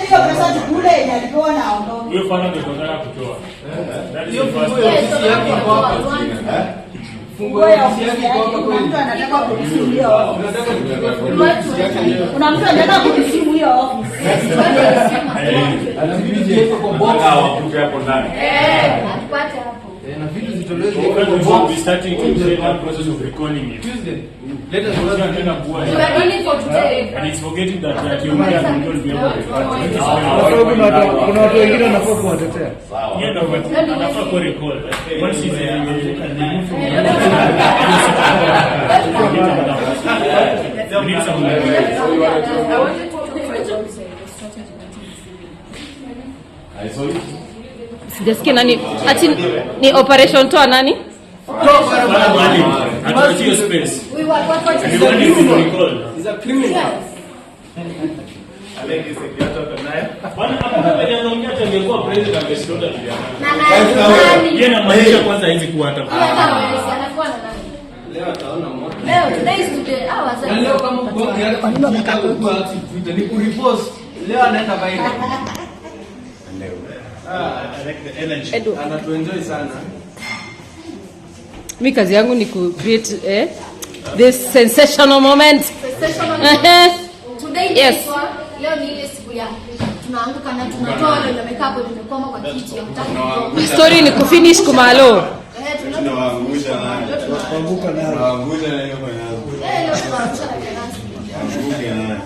hiyo pesa tukule yenye alipewa na aondoke. Huyo fana ndio tunataka kutoa. That is Hiyo the first funguo ya ofisi yake iko hapa. Funguo ya ofisi yake iko hapa Kuna kweli. mtu anataka kureceive hiyo office. Tunataka kuchukua funguo ya ofisi yake leo. Kuna mtu anataka kureceive hiyo office. Na vitu ziwekwe kwa box. Wakupe hapo ndani. Eh, atupate hapo. Eh, na vitu zitolewe ziwekwe We kwa should be box. starting to initiate that process of recalling him. Tuesday. Let us Sio anaenda kuwa. We are only for today. And he's forgetting that akiongea will be able to Kwa sababu kuna watu wengine wanafaa kuwatetea. Yeah, no, but anafaa kuwa recall. Once he's removed from the, we need some I wanted to talk about the strategy meeting this evening. I saw it. Sijasikia nani ati ni operation toa nani? Bwana Mwalimu, atuachie space. We were what And we want him to recall. Is a criminal. Bwana, hakuna venye anaongea ati angekuwa president angeslaughter vijana. Na nani? Yeye anamaanisha kwanza hawezi kuwa hata Huyo hata hawezi, anakuwa na nani? Leo ataona moto. Leo, today is today. Ah, wazazi. Na leo kama uko Twitter, uko active Twitter, ni kurepost. Leo anaenda viral. Ah, I like the energy. Edu. Anatuenjoy sana. Mi kazi yangu ni ku create this sensational moment. Sensational moment. Today inaitwa, leo ni ile siku ya tunaanguka na tunatoa wale wenye wamekaa hapo, tumekwama kwa kiti ya kutaka kutoka. Story ni kufinish kumalo. Eh, Tunawaangusha nayo. Kuanguka nayo. Tunawaangusha na hiyo finance. Eh, leo tunaangusha na finance. Anguke nayo.